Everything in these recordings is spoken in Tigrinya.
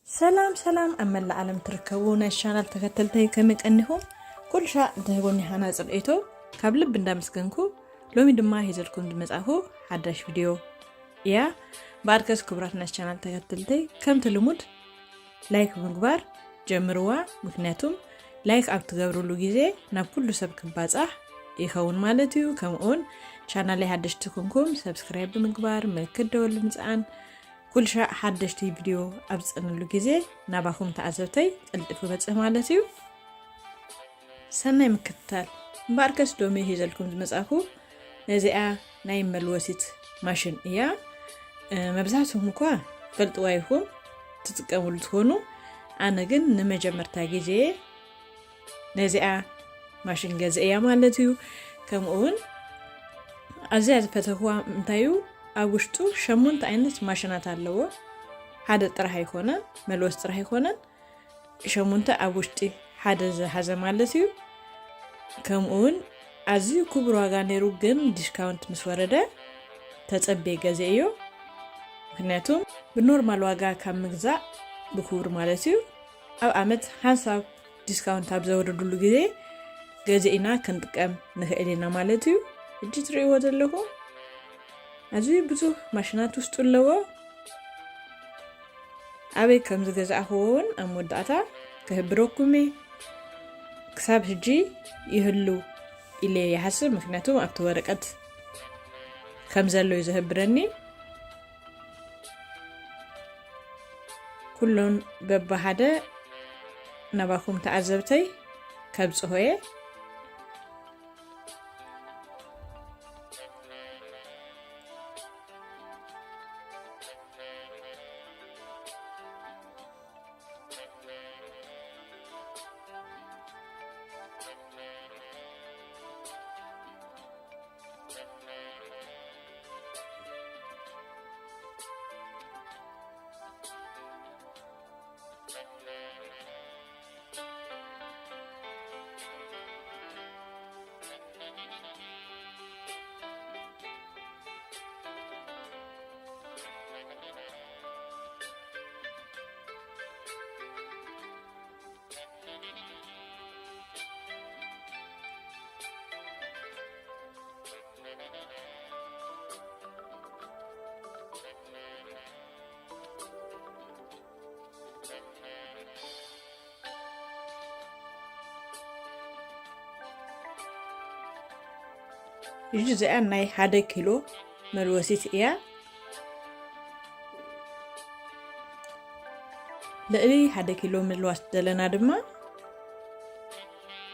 ሰላም ሰላም፣ ኣብ መላእ ዓለም ትርከቡ ናይ ቻናል ተኸተልተይ ከመይ ቀኒኹም? ኩሉ ሻዕ እትህቡኒ ሃናፂ ርእይቶ ካብ ልቢ እንዳመስገንኩ፣ ሎሚ ድማ ሂዘልኩም ዝመጻኹ ሓዳሽ ቪድዮ እያ። በኣርከስ ክቡራት ናይ ቻናል ተኸተልተይ፣ ከምቲ ልሙድ ላይክ ብምግባር ጀምርዋ። ምክንያቱም ላይክ ኣብ ትገብርሉ ግዜ ናብ ኩሉ ሰብ ክባጻሕ ይኸውን ማለት እዩ። ከምኡውን ቻናለይ ሓደሽቲ ኩንኩም ሰብስክራይብ ብምግባር ምልክት ደወል ብምጽዓን ኩልሻዕ ሓደሽቲ ቪድዮ ኣብ ዝጸነሉ ግዜ ናባኹም ተዓዘብተይ ቀልጢፉ በጽሕ ማለት እዩ። ሰናይ ምክትታል። እምበኣርከስ ሎሚ ሂዘልኩም ዝመጻኹ ነዚኣ ናይ መልወሲት ማሽን እያ። እ፣ መብዛሕትኹም እኳ ፈልጥዋ ይኹም ትጥቀሙሉ ትኾኑ። ኣነ ግን ንመጀመርታ ግዜ ነዚኣ ማሽን ገዝአ እያ ማለት እዩ። ከምኡ እውን ኣዝያ ዝፈተኽዋ እንታይ እዩ፣ ኣብ ውሽጡ ሸሞንተ ዓይነት ማሽናት ኣለዎ። ሓደ ጥራሕ ኣይኮነን፣ መልወስ ጥራሕ ኣይኮነን፣ ሸሞንተ ኣብ ውሽጢ ሓደ ዝሓዘ ማለት እዩ። ከምኡ እውን ኣዝዩ ክቡር ዋጋ ነይሩ፣ ግን ዲስካውንት ምስ ወረደ ተጸቤ ገዝአ እዮ። ምክንያቱም ብኖርማል ዋጋ ካብ ምግዛእ ብክቡር ማለት እዩ፣ ኣብ ዓመት ሓንሳብ ዲስካውንት ኣብ ዘወረዱሉ ግዜ ገዚእና ክንጥቀም ንኽእል ኢና ማለት እዩ። እጂ ትርእይዎ ዘለኹም ኣዝዩ ብዙሕ ማሽናት ውስጡ ኣለዎ። ኣበይ ከም ዝገዛእኽዎ እውን ኣብ መወዳእታ ክህብረኩም እየ። ክሳብ ሕጂ ይህሉ ኢለ ይሓስብ፣ ምክንያቱም ኣብቲ ወረቀት ከም ዘሎ እዩ ዝህብረኒ። ኩሎን በብሓደ ናባኹም ተዓዘብተይ ከብጽሖ እየ። እዚኣ ናይ ሓደ ኪሎ መልወሲት እያ። ልዕሊ ሓደ ኪሎ ምልዋስ ደለና ድማ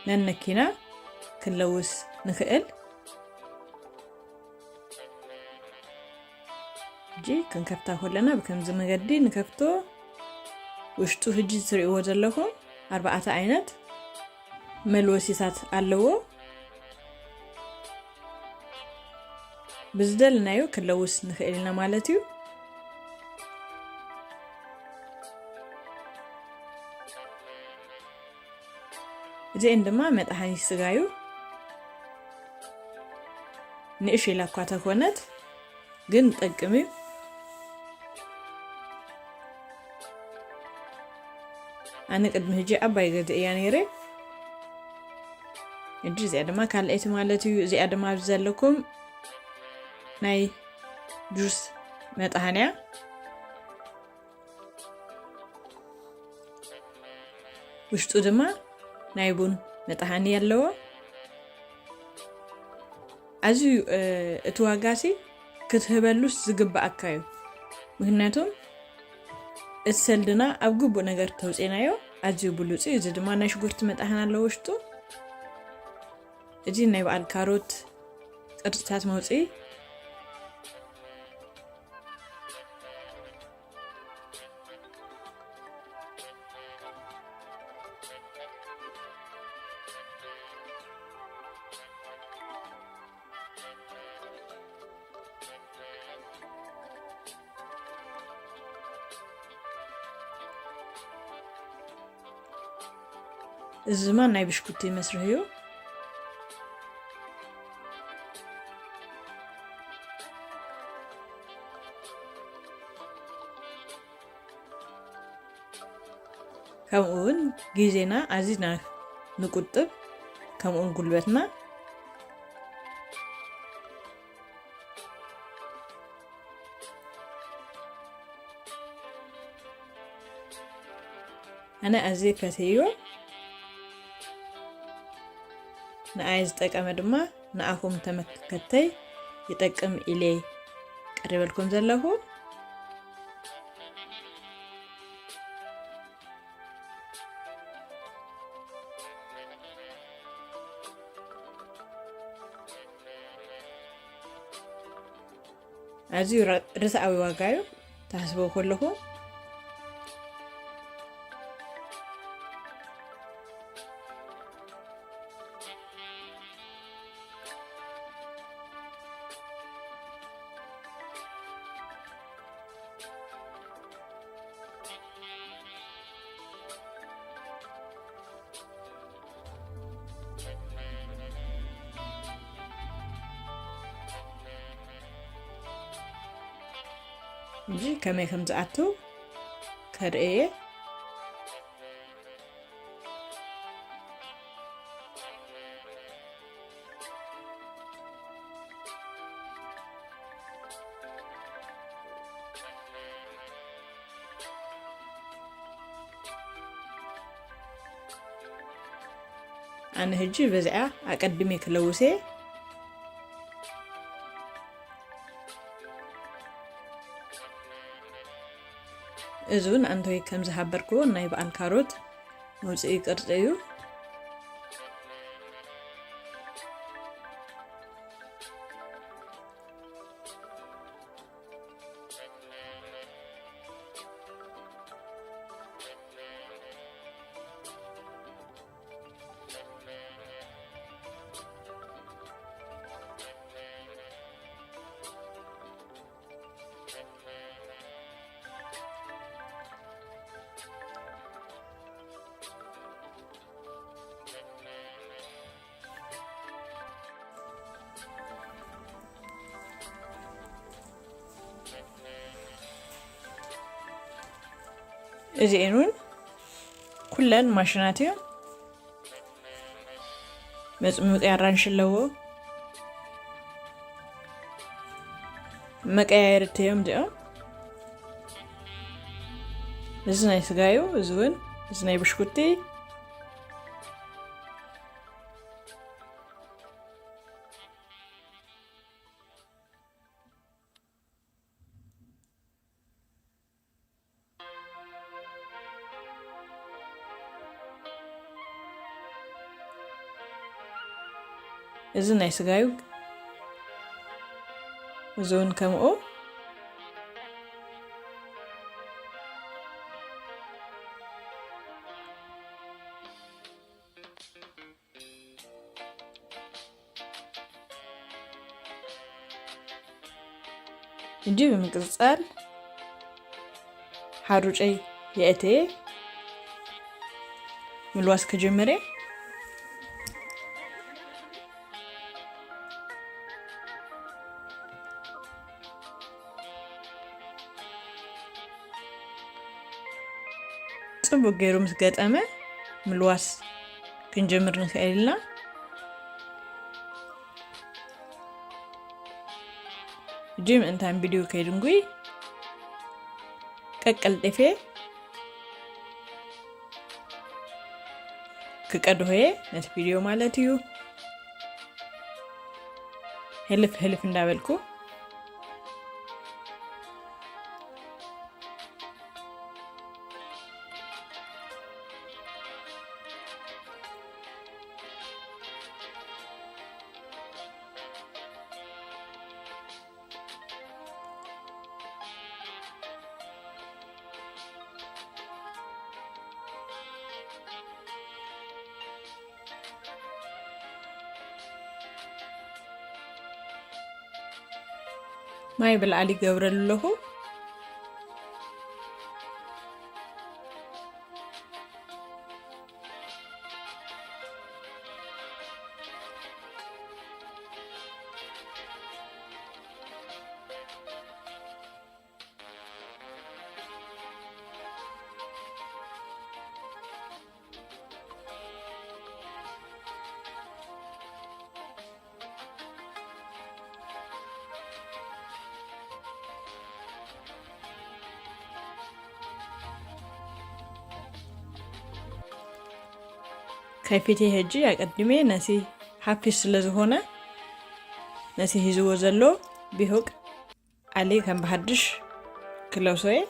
ነነኪና ክንለውስ ንኽእል። ሕጂ ክንከፍታ ከለና ብከምዚ መገዲ ንከፍቶ። ውሽጡ ሕጂ ትርእይዎ ዘለኹም ኣርባዕተ ዓይነት መልወሲታት ኣለዎ። ብዝደልናዮ ክለውስ ንኽእል ኢና ማለት እዩ። እዚኤን ድማ መጥሃኒ ስጋ እዩ። ንእሽ ኢላ እኳ ተኮነት ግን ጠቅም እዩ። ኣነ ቅድሚ ሕጂ ዓባይ ገደ እያ ነይረ። እጂ እዚኣ ድማ ካልኣይቲ ማለት እዩ። እዚኣ ድማ ኣብዚ ዘለኩም ናይ ጁስ መጥሃንያ። ውሽጡ ድማ ናይ ቡን መጥሃኒ ኣለዎ። ኣዝዩ እቲ ዋጋሲ ክትህበሉስ ዝግብኣካ እዩ። ምክንያቱም እቲ ሰልድና ኣብ ግቡእ ነገር ተውፅእናዮ ኣዝዩ ብሉፅ እዩ። እዚ ድማ ናይ ሽጉርቲ መጥሃኒ ኣለዎ ውሽጡ። እዚ ናይ በዓል ካሮት ቅርፅታት መውፅኢ። እዚ ድማ ናይ ብሽኩቲ መስርሒ እዩ። ከምኡ እውን ግዜና ኣዚና ንቁጥብ፣ ከምኡ እውን ጉልበትና። ኣነ ኣዝየ ፈትየዮ። ንኣይ ዝጠቀመ ድማ ንኣኹም ተመልከተይ ይጠቅም ኢለ ቀሪበልኩም ዘለኹ። ኣዝዩ ር-፣ ርትዓዊ ዋጋ እዩ፣ ተሓስቦ ከለኹ። እንጂ ከመይ ከም ዝኣቱ ከርእየ። ኣነ ሕጂ በዚኣ ኣቀድሜ ክለውሴ። እዚ እውን ኣንቶይ ከም ዝሃበርክዎ ናይ በዓል ካሮት መውፅኢ ቅርፂ እዩ። እዚኤን እውን ኩለን ማሽናት እዮም። መጽሙቂ ኣራንሺ ኣለዎ። መቀያየርቲ እዮም እዚኦም። እዚ ናይ ስጋ እዩ፣ እዚ እውን፣ እዚ ናይ ብሽኩቲ። እዚ ናይ ስጋ እዩ። እዚ እውን ከምኡ። ሕጂ ብምቅጻል ሓሩጨይ የእትየ ምልዋስ ክጅምር እየ። ጽቡቅ ገይሩ ምስ ገጠመ ምልዋስ ክንጀምር ንኽእል ኢና። ሕጂ ምእንታን ቪድዮ ከይድንጉይ ቀቀልጢፈ ክቀድሆ እየ ነቲ ቪድዮ ማለት እዩ። ህልፍ ህልፍ እንዳበልኩ ማይ ብላዕሊ ይገብረሉ ኣለኹ። ከፊቴ ሕጂ ኣቀድሜ ነሲ ሓፊስ ስለ ዝኾነ፣ ነሲ ሂዝዎ ዘሎ ቢሁቅ ኣሊ ከም ብሓድሽ ክለብሶ እየ።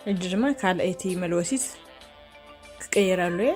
ሕጂ ድማ ካልኣይቲ መልወሲት ክቀይረሉ እየ።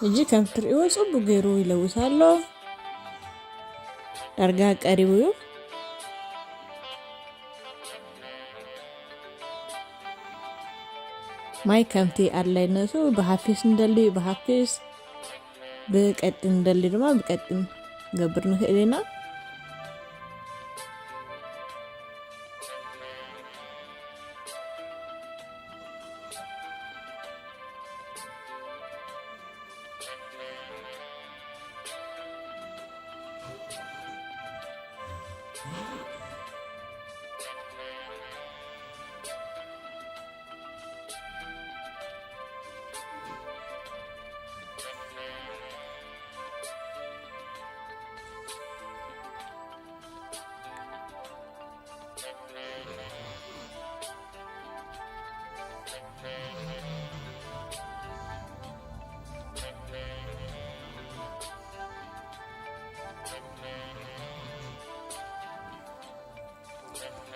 ሕጂ ከም ትርእይዎ ጽቡቅ ገይሩ ይለውስ ኣሎ። ዳርጋ ቀሪቡ እዩ። ማይ ከምቲ ኣድላይነቱ ብሃፊስ ንደሊ ብሃፊስ፣ ብቀጢን ንደሊ ድማ ብቀጢን ገብር ንኽእል ኢና።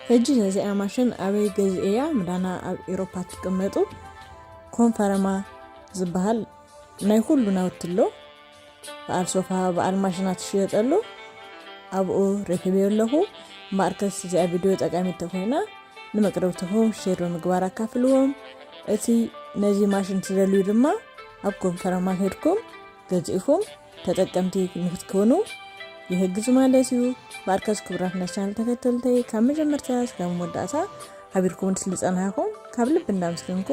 ሕጂ ነዚኣ ማሽን ኣበይ ገዝኤያ? ምዳና ኣብ ኤሮፓ ትቅመጡ ኮንፈረማ ዝበሃል ናይ ኩሉ ናውቲ ኣሎ። በዓል ሶፋ፣ በዓል ማሽናት ዝሽየጠሉ ኣብኡ ረኪበዮ ኣለኹ። እምበኣርከስ እዚኣ ቪድዮ ጠቃሚት ተኮይና ንመቅረብትኹም ሼር ብምግባር ኣካፍልዎም። እቲ ነዚ ማሽን ትደልዩ ድማ ኣብ ኮንፈረማ ከድኩም ገዚእኹም ተጠቀምቲ ንክትኮኑ ይሕግዝ ማለት እዩ። እምበኣርከስ ክቡራት ናይ ቻነል ተከተልተይ ካብ መጀመርታ እስካብ መወዳእታ ሓቢርኩም ስለዝጸናሕኩም ካብ ልቢ እንዳመስገንኩ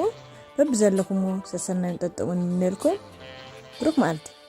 በብዘለኹሞ ሰሰናዩን ጠጠሙን ይምነልኩም። ብሩክ መዓልቲ።